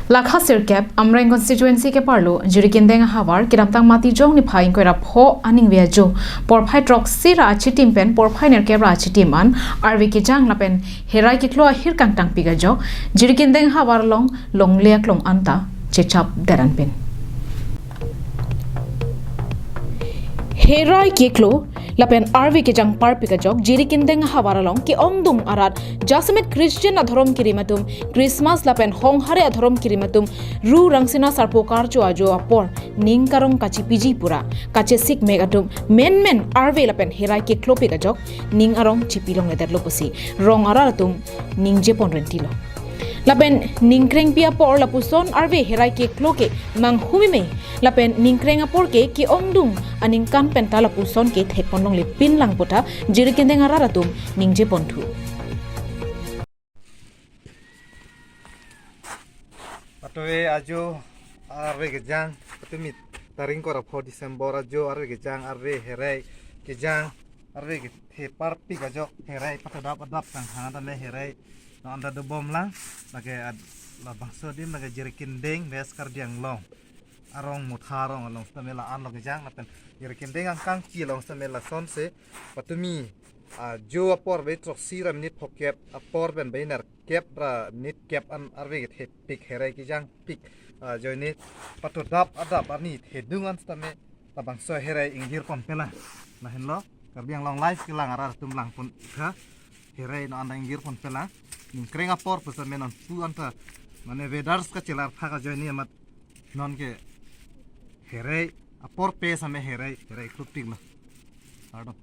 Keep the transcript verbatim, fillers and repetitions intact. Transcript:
Lakha sirkep Amreng constituency keparlo Jirikindeng ahavar kedamtang Matijong niphai ingkoi ra pho aningve ajo porphai throksi ra achitim pen porphai nerkep ra achitim an arve kejang lapen herai keklo ahir kangtangpik ajok Jirikindeng ahavar along longle aklong anta chechap deran pen. Herai keklo lapen arve kejang parpik ajok Jirikindeng ahavar along ke-ongdung arat jasemet Christian adhorom kerim atum Christmas lapen honghare adhorom kerim atum Ru Rangsina Sarpo karcho ajo apor ning karong kachipiji pura kachesik mek atum menmen arve lapen herai keklopik ajok ning arong chipi longledetlo pusi rong arat atum ningje pon rentilo. Lapen ningkrengpi apor lapuson arve herai keklo ke manghumeme lapen ningkreng apor ke ke-ongdung aningkan penta lapuson ke thekpon longle pinlang pu ta Jirikindeng arat atum ningje ponthu. Patove ajo arve kejang, patumi tarik ingkoi ra pho December ajo arve kejang, arve herai kejang, arve kethe parpik ajok herai patodap adap tang hang tame herai non anta dobomlang, lake ad-, labangso adim lake Jirikindeng West Karbi Anglong arong Motha arong along sitame la-an lo kejang lapen Jirikindeng angkangchi along sitame lasonsi patumi ajo apor bai throksi ra minit phokep apor pen bai nerkep ra minit kep an arve kethepik herai kejangpik ajoine patodap adap arni thedung an sitame labangso herai ingjir ponpelang. Lahenlo Karbi Anglong Live kelang arat atum lang pon tha herai non anta ingjir ponpelang. Ningkreng apor pu sitame nonpu anta mane weathers kachelar phak ajoine amat nonke herai apor pe sitame herai herai klopiklo. Ardom.